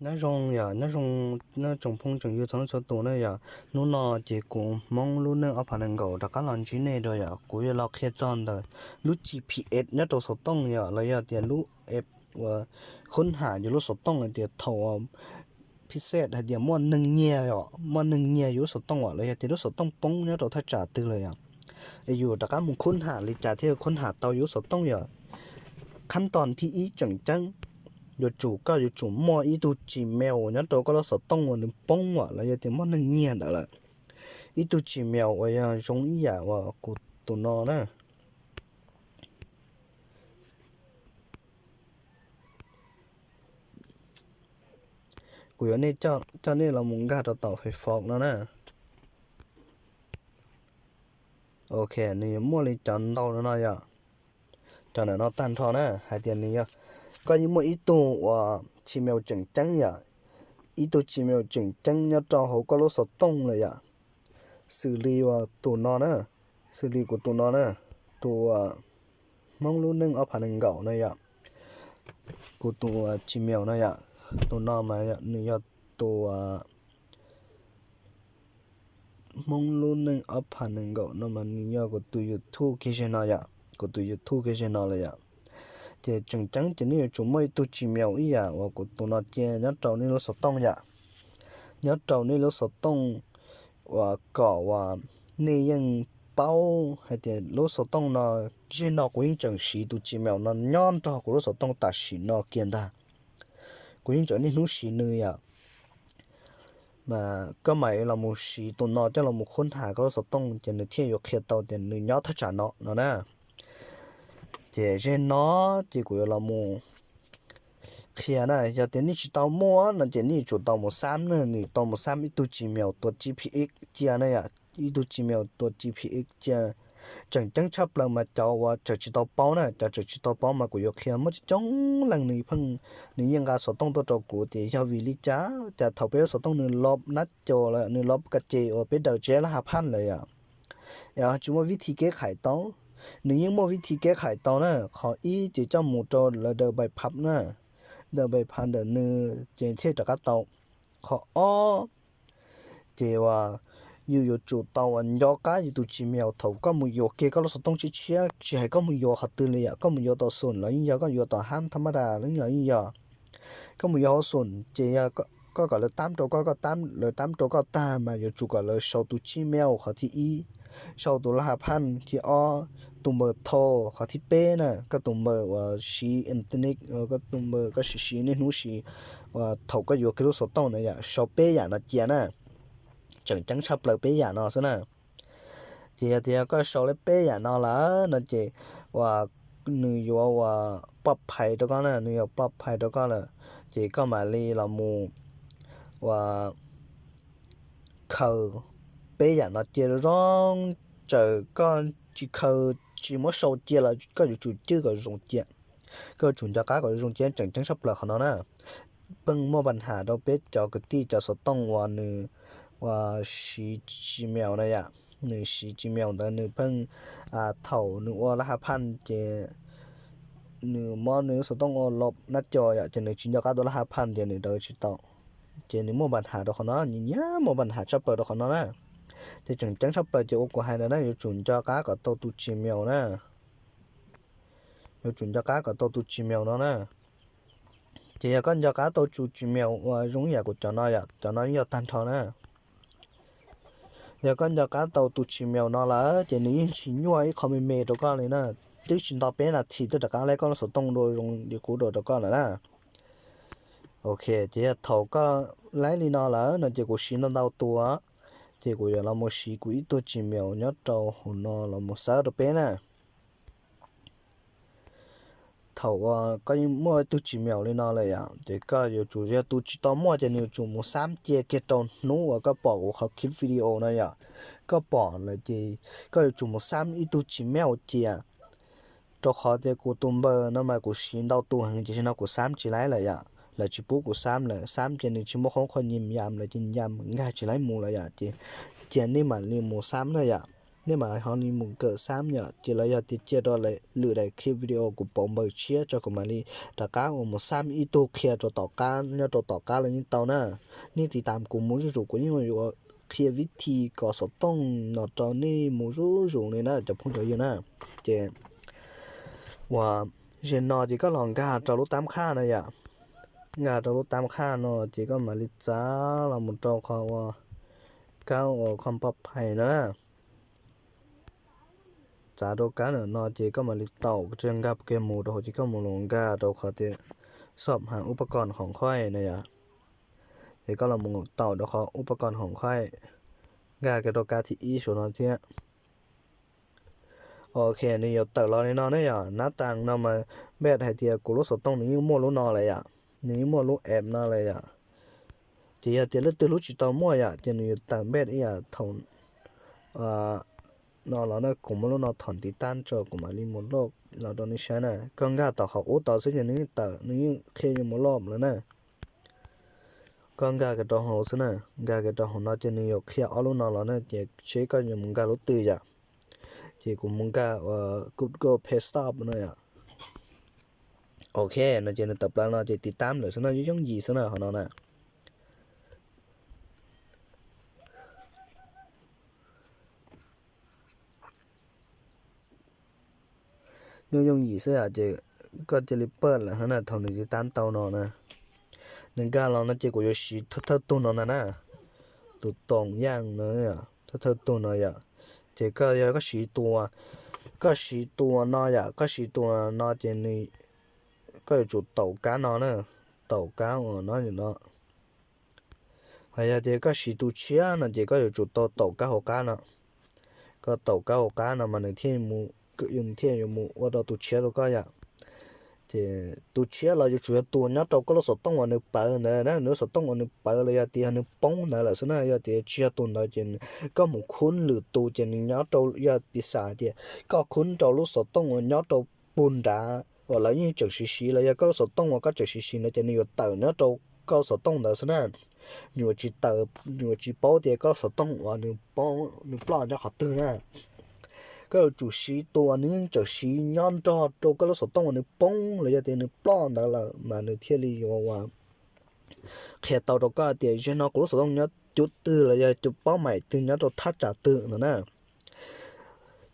Nyob zoo yom, nyob zoo tsoom phooj tsoom ywg txhua leej txhua tus na yom. Hnub no ces kuv Hmoob lub neej ob phav nees nkaum rov qab los ntsib nej dua yom. Kuv yuav los qhia txog ntawm lub G P S nyob rau xov tooj yom, los yog tias lub app uas khoob ham yus lub xov tooj hais tias thaum pixet hais tias muaj neeg nyiag, muaj neeg nyiag yus lub xov tooj los yog tias lub xov tooj poob nyob rau thaj tsam twg lawm yom, yus rov qab mus khoob ham li cas thiaj khoob ham tau yus lub xov tooj yom. Khab toos thib ib tseem ceeb, yuav tsum koj yuav tsum muaj ib tug Gmail nyob rau koj lub xov tooj uas nws poob los yog tias muaj neeg nyiag ntawd lawm. Ib tug Gmail uas yog zoo ib yam uas kuv tus no na. Kuv yuav coj nej los mus nkag rau tom Facebook no na. Ok, nws yuav muaj li cov ntau no no yom. Cov ntawm no tag nrho na hais tias nws yog, koj yeej muaj ib tug uas Gmail tseem ceeb yom, ib tug Gmail tseem ceeb nyob rau hauv koj lub xov tooj lawm yom. Xws li uas tus no na, xws li kuv tus no na, tus Hmoob lub neej ob phav nees nkaum no yom. Kuv tus Gmail no yom, tus no mas nws yog tus Hmoob lub neej ob phav nees nkaum no mas nws yog kuv tus YouTube kiag ze no yom, kuv tus YouTube kiag ze no lawm yom. Ces tseem ceeb ces nej yuav tsum muaj ib tug Gmail ib yam uas kuv tus no cia nyob rau nej lub xov tooj yom, nyob rau nej lub xov tooj uas kom uas nej yeej paub hais tias lub xov tooj no, zeg no kuv yeej tseem siv tus Gmail no nyob nrog kuv lub xov tooj tam sim no kiag ntag. Kuv yeej tseem niaj hnub siv nws yom. Mas koj mam li los mus siv tus no coj los mus khoob ham koj lub xov tooj ces nws thiaj yuav qhia tau tias nws nyob thaj tsam no no na. Ces zeg no ces kuv yuav los mus qhia na, yog tias nej tsis tau muaj no ces nej yuav tsum tau mus xab na, nws tau mus xab ib tug Gmail tua G P S cia na yom, ib tug Gmail tua G P S cia. Tseem ceeb tshaj plaws mas cov uas tseem tsis tau paub na, cov tseem tsis tau paub mas kuv yuav qhia muaj coob coob leej nws pheej, nws yeej nqa xov tooj tuaj rau kuv tias yog vim li cas cas thaum peb lub xov tooj nws lov nab cos lawm, nws lov ka ces uas peb daws tsis laj ha phaj lawm yom. Es tsis muaj vib thi keb khais tau, nws yeej muaj vib thi keb khais tau na. Qhov ib ces coj mus rau lawv daws bai phab na, daws bai phab ntawm nws ces thiaj rov qab tau. Qhov ob ces uas yus yuav tsum tau uas nco qab yus tus Gmail thaum koj mus yuav kiag koj lub xov tooj tshiab tshiab, tsis hais koj mus yuav qhov twg li yom, koj mus yuav tom xoom los yeej yog, koj yuav tom hab thab mab das los yeej yog. Koj mus yuav hauv xoom ces yog koj kom lawv tab rau koj, koj tab, lawv tab rau koj tag mas yuav tsum kom lawv sau tus Gmail qhov thib ib, sau tus laj ha phaj thib ob, tus npawb thau qhov thib peb na, koj tus npawb uas siv internet, koj tus npawb koj siv siv niaj hnub siv uas thaum koj yuav kiag lub xov tooj na yom, sau peb yam no cia na. Tseem ceeb tshaj plaws peb yam no xwb na. Ces yog tias koj sau lawm peb yam no lawm no ces uas nws yuav uas pov phais rau koj na, nws yuav pov phais rau koj lawm ces koj mam li los mus uas khaws peb yam no cia zoo zoo. Txawm koj tsis khaws, tsis muab sau cia los koj yuav tsum cwj kom zoo cia. Koj yuav tsum nco qab kom zoo cia, tseem ceeb tshaj plaws qhov no na. Pheej muaj pab has rau peb cov kwv tij cov xov tooj uas nws uas siv Gmail na yom, nws siv Gmail ntawd nws pheej thaum nws ua laj ha phaj ces nws muab nws lub xov tooj ua lov nab cos yom, ces nws tsis nco qab tus laj ha phaj ces nws daws tsis tau. Ces nws muaj pab has rau qhov no, nyiam nyiam muaj pab has tshaj plaws rau qhov no na. Ces tseem ceeb tshaj plaws ces ua kuv hais ntawd na, yuav tsum nco qab kom tau tus Gmail na. Yuav tsum nco qab kom tau tus Gmail no na. Ces yog koj nco qab tau tus Gmail uas zoo ib yam kuv cov no yom, cov no yog tag nrho na. Yog koj nco qab tau tus Gmail no lawm ces nws yeej tsis nyuaj ib qho me me rau koj li na. Twb tsis nto peb nas this twb rov qab laib koj lub xov tooj dua zoo li qub dua rau koj lawm na. Ok, ces yog thaum koj laib li no lawm no ces kuv siv ntau ntau tus, ces kuv yuav los mus siv kuv ib tug Gmail nyob rau hauv no los mus xawb rau peb na. Thaum uas koj yeej muaj ib tug Gmail li no lawm yom, ces koj yuav tsum, yog tus tsis tau muaj ces nws yuav tsum mus xab cia kiag rau hnub uas koj pom kuv qhov clip video no yom. Koj pom lawm ces koj yuav tsum mus xab ib tug Gmail cia. Rau qhov tias kuv tus npawb no mas kuv siv ntau tus heev ces tam sim no kuv xab tsis laib lawm yom, lawv tsis pub kuv xab lawm, xab ces nws tsis muaj qhov qhov nyim yam lawm ces yam nkag tsis laib mus lawm yom, ces cia nej mam li mus xab na yom. nej mam ho li mus kawm xab yom. Ces los yog tias cia rau lwm daim clip video kuv pauv npaws tshiab tso kuv mam li rov qab uas mus xab ib tug qhia rau tom qab, nyob rau tom qab los yeej tau na. Nej tiv tam kuv mus zuj zus, kuv yeej yuav qhia vib thi kov xov tooj no rau nej mus zuj zus li na cov phooj ywg na. Ces uas ze no ces koj los nkag rau lub tab qhaj no yom. Nkag rau lub tab qhaj no ces koj mam li txav los mus rau qhov uas kab uas kho poj phais no na. Txav rau kab ntawm no ces koj mam li taum, nkag kiag mus rau hauv ces koj mus los nkag rau qhov tias xom has ub pab koj hom khuaj no yom. Ces koj los mus taum rau qhov ub pab koj hom khuaj, nkag kiag rau kab thib ib saum no thiab. Ok, nws yuav tawm los li no ne yom, nab tas no mas npaj hais tias kuv lub xov tooj nws yeej muaj lub no lawm yom, nws yeej muaj lub app no lawm yom. Ces yog tias leej twg lub tsis tau muaj yom, ces nws yuav tawm npaj ib yam thaum no los na, kuv muab lub no thom tiv tab tso kuv mam li mus loj los rau nej saib na. Koj nkag tom qhov ub tod xwb ces nws yeej tawm, nws yeej qhia yuav mus loj lawm na. Koj nkag kiag rau hauv xwb na, nkag kiag rau hauv no ces nws yuav qhia ob lub no los na, ces seb koj yuav mus nkag lub twg yom. Ces kuv mus nkag Google Play Store no yom. Ok, no ces nws tawm plaws no ces tiv tab lawm xwb no, yooj yooj yim xwb na qhov no na. Yooj yooj yim xwb ces koj cia li pawj lawm na, thaum nws tiv tab tau no na. Nws nkag los no ces kuv yuav siv thawj thawj tug no ntag na, tus toom yaj no, thawj thawj tug no yom. Ces koj yog koj siv tus, koj siv tus no yom, koj siv tus no ces nws, koj yuav tsum taum kab no na, taum kab uas no no. Hos yog tias koj siv tus tshiab no ces koj yuav tsum tau taum kab hauv qab no. Koj taum kab hauv qab no mas nws thiaj, nws thiaj yuav mus ua rau tus tshiab rau koj yom. Ces tus tshiab los yuav tsum yog tus nyob rau koj lub xov tooj uas nws pawv ntawd na, nws lub xov tooj uas nws pawv los yog tias yog nws poob ntawd lawm xwb na, yog tias tsis yog tus ntawd ces koj mus khub lwm tus ces nws nyob rau, yog piv xam tias koj khub rau lub xov tooj uas nyob rau pug nrad uas lawv yeej tseem siv siv los yog koj lub xov tooj uas koj tseem siv siv ntawd ces nws yuav tawm nyob rau koj lub xov tooj ntawd xwb na. Nws yuav tsis tawm, nws yuav tsis paub tias koj lub xov tooj uas nws poob, nws ploj nyob qhov twg na. Koj yuav tsum siv tus uas nws yeej tseem siv nyob nrog rau koj lub xov tooj uas nws poob los yog tias nws ploj ntawd lawm mas nws thiaj li yuav ua qhia tau rau koj tias zaum no kuv lub xov tooj nyob cov twg los yog cov paub maim twg nyob rau thaj tsam twg no na.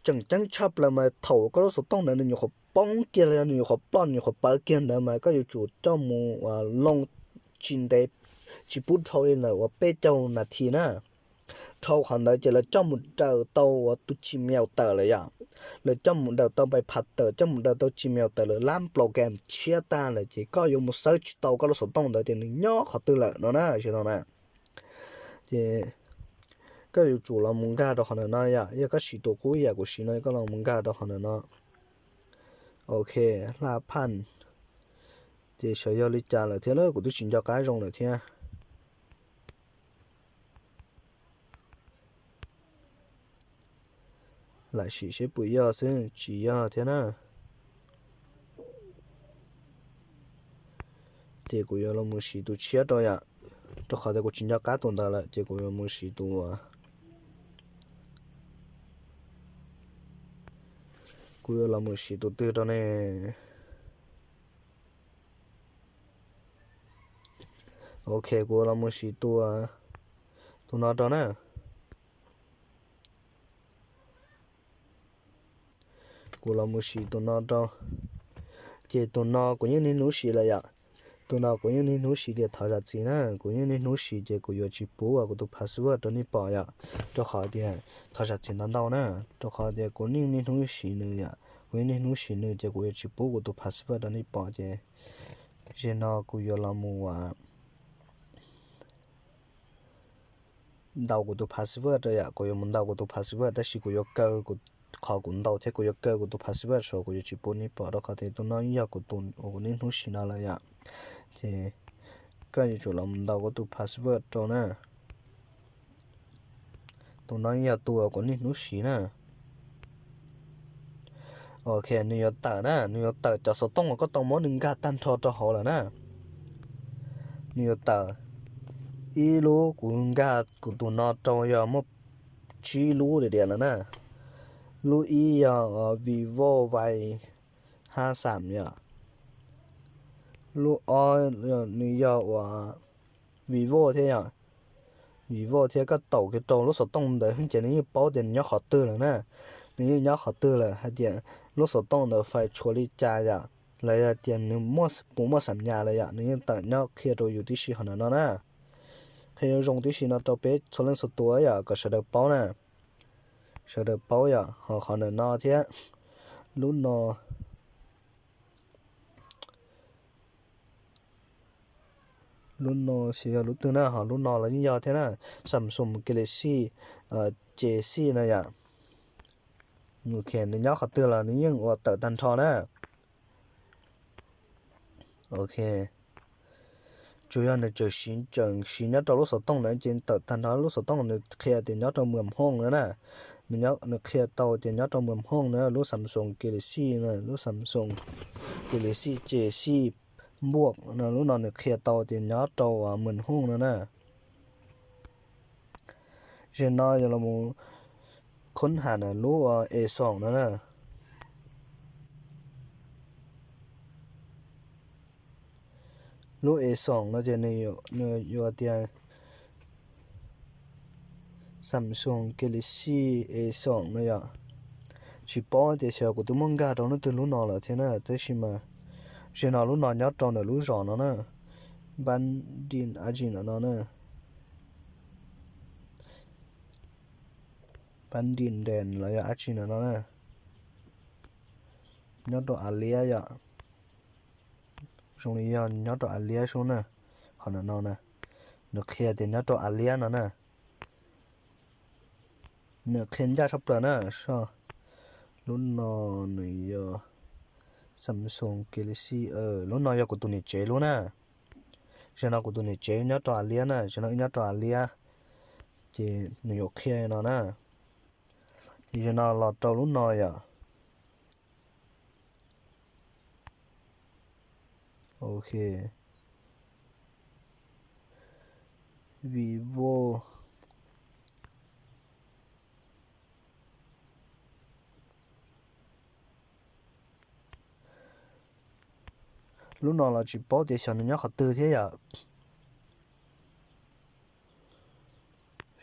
Tseem ceeb tshaj plaws mas thaum koj lub xov tooj ntawd nws nyuam qhuav poob kiag los yog nws nyuam qhuav ploj, nws nyuam qhuav pawv kiag ntawd mas koj yuav tsum coj mus ua loo tsis ntev, tsis pub dhau li ntawm uas peb caug nas this na. Dhau qhov ntawd ces lawv coj mus daws tau uas tus Gmail tawm lawm yom. Lawv coj mus daws tau npais phav tawm, coj mus daws tau Gmail tawm lawm, lab program tshiab tag lawm ces koj yuav mus xawb tsis tau koj lub xov tooj ntawd tias nws nyob qhov twg lawm no na, zaum no na. Ces koj yuav tsum los mus nkag rau qhov ntawm no yom, yog koj siv tus qub yam kuv siv no koj los mus nkag rau qhov ntawm no. Ok, laj phaj. Ces xyov yog li cas lawm thiab, kuv twb tsis nco qab zoo lawm thiab. Lam sim seb puas yog xwb, tsis yog thiab na. Ces kuv yuav los mus siv tus tshiab rau yom, rau qhov tias kuv tsis nco qab tus ntawd lawm ces kuv yuav mus siv tus, kuv yuav los mus siv tus twg rau ne. Ok, kuv los mus siv tus, tus no rau na. Kuv los mus siv tus no rau. Ces tus no kuv yeej niaj hnub siv lawm yom. Tus no kuv yeej niaj hnub siv tias thov zam txim na, kuv yeej niaj hnub siv ces kuv yuav tsis pub kuv tus password rau nej pom yom. Rau qhov tias thov zam txim ntau ntau na, rau qhov tias kuv yeej niaj hnub siv nws yom, kuv yeej niaj hnub siv nws ces kuv yuav tsis pub kuv tus password rau nej pom ces, zaum no kuv yuav los mus ntaus kuv tus password rau yom, kuv yuav mus ntaus kuv tus password tab sis kuv yuav kaw, qhov kuv ntaus thiab kuv yuav kaw kuv tus password saum, kuv yuav tsis pub nej pom rau qhov tias tus no yog kuv tus uas kuv niaj hnub siv no lawm yom. Ces koj yuav tsum los mus ntaus kuv tus password rau na. Tus no yog tus uas kuv niaj hnub siv na. Ok, nws yuav tawm na, nws yuav tawm cov xov tooj uas koj tau muab nws nkag tag nrho rau hauv lawm na. Nws yuav tawm ib lub, kuv nkag kuv tus no rau yog muaj tsib lub diam diam lawm na. Lub ib yog Vivo Y hab xam yom. Lub ob nws yog ua Vivo thiab yom. Vivo thiab. Koj taum kiag rau lub xov tooj ntawd ces nws yeej paub tias nws nyob qhov twg lawm na. Nws yeej nyob qhov twg lawm, hais tias lub xov tooj ntawd fais tshuav li cas yom, los yog tias nws puas muaj xam nyas lawm yom, nws yeej tawm nyob qhia rau yus tib si qhov ntawm no na. Qhia zoo tib si no rau peb txhua leej txhua tus yom, kom sawv daws paub na. Sawv daws paub yom. Ho qhov ntawm no thiab, lub no, lub no xyov yog lub twg na, ho lub no los yeej yog thiab na. Samsung Galaxy C xij no yom. Nws nyob qhov twg los nws yeej ua tawm tag nrho na. Ok, tsuas yog nws tseem siv, tseem siv nyob rau lub xov tooj na ces tawm tag nrho. Lub xov tooj nws qhia tias nyob rau Muas Hooj no na. Nws qhia tau tias nyob rau Muas Hooj na. Lub Samsung Galaxy na, lub Samsung Galaxy C xij npuaj no, lub no nws qhia tau tias nyob rau Muas Hooj no na. Zem no yog los mus khoob ham na, lub A xoom no na. Lub A xoom no ces nws yuav tias Samsung Galaxy A xoom no yom. Tsis paub tias xyov kuv twb muab nkag rau hnub twg lub no lawm thiab na, tab sis mas zem no lub no nyob rau ntawm lub zos no na. Pab di ab tsi no no na. Pab di ntes los yog ab tsi no no na. Nyob rau Av Liab yom. Zoo li yog nyob rau Av Liab sub na. Qhov no no na, nws qhia tias nyob rau Av Liab no na. Nws qhia ncaj tshaj plaws na. Lub no nws yog Samsung Galaxy, lub no yog kuv tus niam tsev lub na. Zem no kuv tus niam tsev nyob rau Av Liab na, zem no wb nyob rau Av Liab. Ces nws yuav qhia no na. Ces zem no los rau lub no yom. Ok. Vivo. Lub no los tsis paub tias xyov nws nyob qhov twg thiab yom.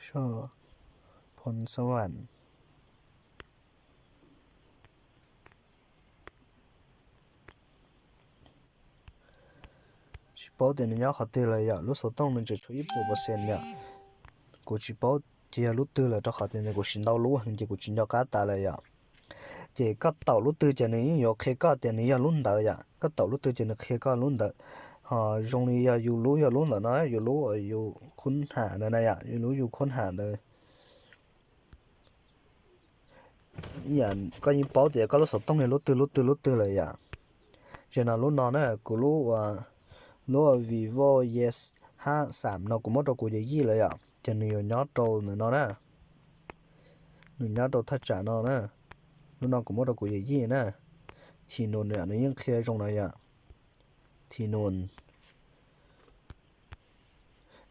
Soj Phoos Xab Vam. Tsis paub tias nws nyob qhov twg lawm yom, lub xov tooj nws tseem tshuav ib puas percent yom. Kuv tsis paub ces yog lub twg lawm rau qhov tias nws kuv siv ntau lub heev ces kuv tsis nco qab tas lawm yom. Ces koj taum lub twg ces nws yeej yuav qhia koj tias nws yog lub ntawd yom, koj taum lub twg ces nws qhia koj lub ntawd. Ho zoo li yog yus lub yog lub ntawm no, yus lub yus khoob ham ntawd na yom, yus lub yus khoob ham ntawd. Ib yam koj yeej paub tias koj lub xov tooj yog lub twg lub twg lub twg lawm yom. Zem no lub no na, kuv lub, lub Vivo Y hab xam no kuv muab rau kuv yawm yij lawm yom, ces nws yuav nyob rau ntawm no na. Nws nyob rau thaj tsam no na. Lub no kuv muab rau kuv yawm yij na. Thi nus nws yeej qhia zoo no yom. Thi nus.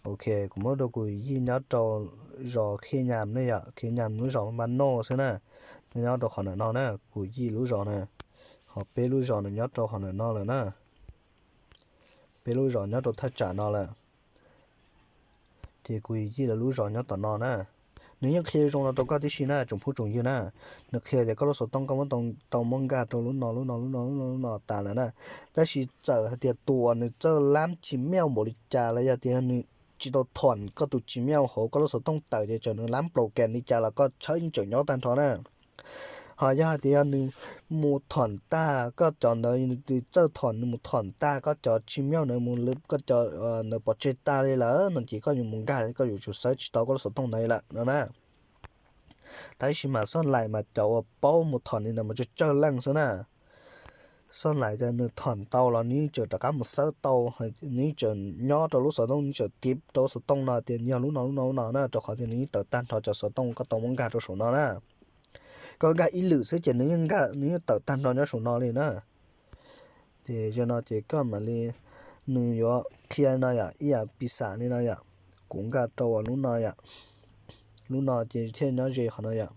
Ok, kuv muab rau kuv yij nyob rau zos Khiaj Nyas ne yom, Khiaj Nyas lub zos Npaj Noj xwb na. Nyob rau qhov ntawm no na, kuv yij lub zos na. Ho peb lub zos nws nyob rau qhov ntawm no lawm na. Peb lub zos nyob rau thaj tsam no lawm. Ces kuv yij lawv lub zos nyob tom no na. Nws yeej qhia zoo no rau koj tib si na tsoom phooj tsoom ywg na. Nws qhia tias koj lub xov tooj koj muab tau muab nkag rau lub no lub no lub no lub no lub no tas lawm na. Tab sis txawm hais tias tus uas nws txawj lab Gmail npaum li cas los yog tias nws tsis tau thom koj tus Gmail hauv koj lub xov tooj tawm ces txawm nws lab nplaum kas li cas los koj tshawb yeej tseem nyob tag nrho na. Ho yog hais tias yog nws mus thom tag koj cov ntawd, nws txawj thom, nws mus thom tag koj cov Gmail ntawd mus lwb koj cov ntawd pov tseg tag li lawm no ces koj yuav mus nkag koj yuav tsum xawb tsis tau koj lub xov tooj ntawd lawm no na. Tab sis mas xob lais mas cov uas paub mus thom li ntawd mas tsawg tsawg leej xwb na. Xob lais ces nws thom tau los nws yeej tseem rov qab mus xawb tau, nws yeej tseem nyob rau lub xov tooj, nws tseem tiv rau lub xov tooj no tias yog lub no lub no lub no na, rau qhov tias nws yeej tawm tag nrho cov xov tooj koj tau muab nkag rau saum no na. Koj nkag ib lwm xwb ces nws yeej nkag, nws yeej tawm tag nrho nyob saum no li na. Ces yog no ces koj mam li, nws yuav qhia no yom, ib yam piv xam li no yom. Kuv nkag rau lub no yom. Lub no ces thiaj nyob ze qhov no yom.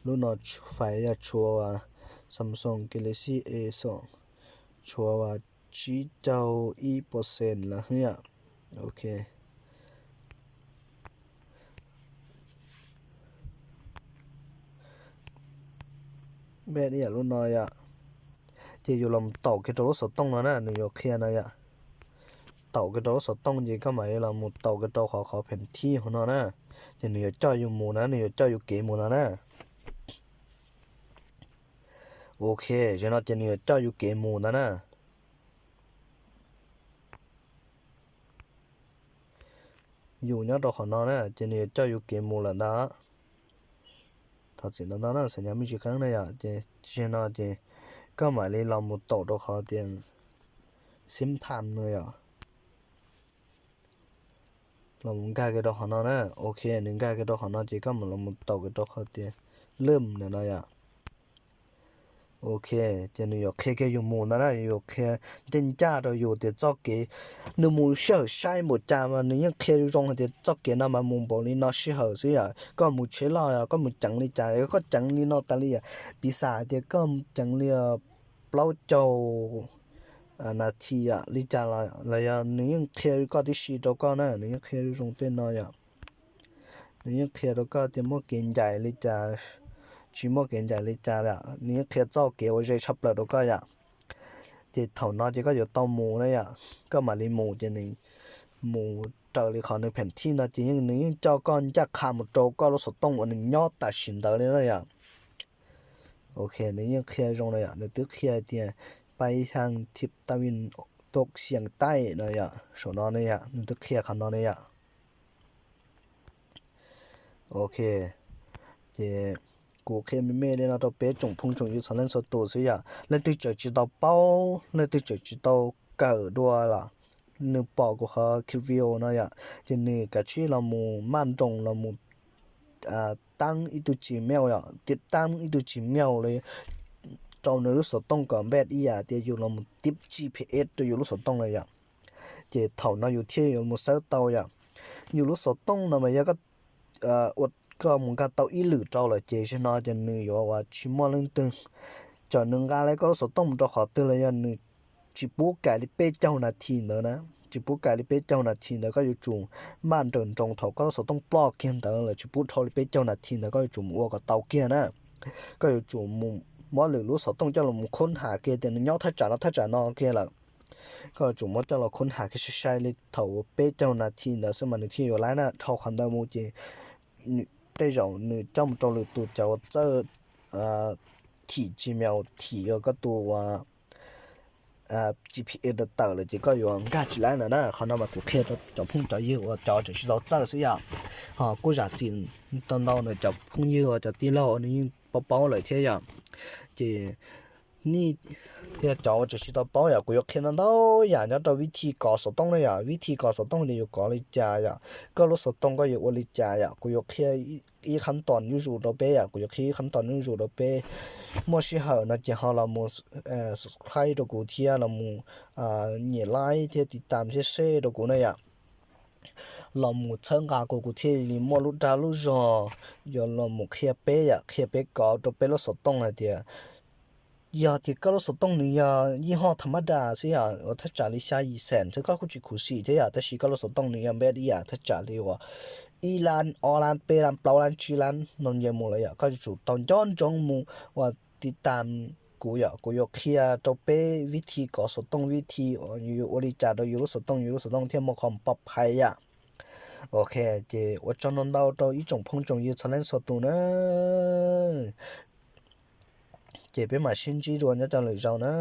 Lub no faiv yog tshuav Samsung Galaxy A xom, tshuav tsib caug ib percent lawm yom. Ok, npaj ib yam lub no yom. Ces yus los taum kiag rau lub xov tooj no na, nws yuav qhia no yom. Taum kiag rau lub xov tooj ces koj mam li los mus taum kiag rau qhov qhov pheem thib hauv no na. Ces nws yuav coj yus mus na, nws yuav coj yus kev mus no na. Ok, zaum no ces nws yuav coj yus kev mus ntawd na. Yus nyob rau qhov no na ces nws yuav coj yus kev mus lawm ntag. Thov txim ntau ntau na, xav nyas me ntsis qeeb na yom. Ces zaum no ces koj mam li los mus taum rau qhov tias sim tham no yom. Los mus nkag kiag rau qhov no na. Ok, nws nkag kiag rau qhov no ces koj mam los mus taum kiag rau qhov tias lwm no yom. Ok, ces nws yuav qhia kiag yus mus ntag na, yuav qhia ncaj ncaj rau yus tias txoj kev nws mus sij hawm sai npaum cas mas nws yeej qhia zoo hais tias txoj kev no mas mus npaum li no sij hawm xwb yom. Koj mus tsheb loj, koj mus ceev li cas, koj ceev li no tas li, piv xam hais tias koj ceev li plaub caug nas this li cas los yog nws yeej qhia koj tib si rau koj na, nws yeej qhia zoo tej no yom. Nws yeej qhia rau koj tias muaj kev ncaim li cas, tsis muaj kev ncaim li cas, nws yeej qhia txoj kev uas ze tshaj plaws rau koj yom. Ces thaum no ces koj yuav tau mus na yom, koj mam li mus ces nws mus raws li qhov nws pheem thib no ces nws yeej coj koj ncaj qha mus rau koj lub xov tooj uas nws nyob tam sim ntawd li na yom. Ok, nws yeej qhia zoo na yom, nws twb qhia tias pais xyang thib tav vin tuaj xiang taij no yom, saum no ne yom, nws twb qhia qhov no ne yom. Ok, ces kuv qhia me me li no rau peb tsoom phooj tsoom ywg txhua leej txhua tus xwb yom. Leej twg tseem tsis tau paub, leej twg tseem tsis tau kawm dua los nws pom kuv qhov video no yom, ces nws kav tsij los mus maj nroos los mus taab ib tug Gmail yom, tib taab ib tug Gmail li rau nws lub xov tooj kom npaj ib yam tias yus los mus tib G P S rau yus lub xov tooj na yom. Ces thaum no yus thiaj yuav mus xawb tau yom. Yus lub xov tooj no mas yog ua koj mus nkag tau ib lwm rau lawm ces zaum no ces nws yuav ua tsis muaj leej twg, txawm nws nqa li koj lub xov tooj mus rau qhov twg los yog nws tsis pub kais li peb caug nas this ntawd na. Tsis pub kais li peb caug nas this ntawd, koj yuav tsum maj nroos nroos thaum koj lub xov tooj ploj kiag ntawd lawm, tsis pub dhau li peb caug nas this ntawd, koj yuav tsum mus ua kom tau kiag na. Koj yuav tsum mus muab lwm lub xov tooj coj los mus khoob ham kiag tias nws nyob thaj tsam no thaj tsam no kiag lawm. Koj yuav tsum muab coj los khoob ham kiag sai sai li thaum peb caug nas this ntawd xwb mas nws thiaj yuav laib na. Dhau qhov ntawd mus ces tej zaum nws coj mus rau lwm tus cov uas txawj thim Gmail, thim koj tus uas G P S tawm lawm ces koj yuav nkag tsis laib lawm na. Qhov no mas kuv qhia rau cov phooj cov ywg uas cov tseem tsis tau txawj xwb yom. Ho kuj zam txim ntau ntau na cov phooj ywg uas cov tij laug uas nws yeej paub paub lawm thiab yom. Ces nej yog cov uas tseem tsis tau paub yom, kuv yuav qhia ntau ntau yam nyob rau vib thi kov xov tooj na yom. Vib thi kov xov tooj ces yuav kov li cas yom, koj lub xov tooj koj yuav ua li cas yom, kuv yuav qhia ib qhab tos yuj zus rau peb yom, kuv yuav qhia ib qhab tos yuj zus rau peb. Muaj sij hawm no ces ho los mus subscribe rau kuv thiab los mus nyem like thiab tiv tam thiab share rau kuv na yom. Los mus txhawb nqa kuv, kuv thiaj li muaj lub dag lub zog yuav los mus qhia peb yom, qhia peb kov rau peb lub xov tooj hais tias yog tias koj lub xov tooj nws yog yij hoj tham mab das xwb yom, uas thaj tsam li xya yim xees xwb koj kuj tsis khuv xim thiab yom, tab sis koj lub xov tooj nws yog npeb ib yam thaj tsam li uas ib lab, ob lab, peb lab, plaub lab, tsib lab no nce mus lawm yom, koj yuav tsum tau nco ntsoov mus uas tiv tam kuv yom, kuv yuav qhia rau peb vib thi kov xov tooj, vib thi uas yus yuav ua li cas rau yus lub xov tooj, yus lub xov tooj thiaj muaj qhov pov phais yom. Ok, ces ua tsaug ntau ntau rau ib tsoom phooj tsoom ywg txhua leej txhua tus na. Ces peb mam sib ntsib dua nyob rau lwm zaus na.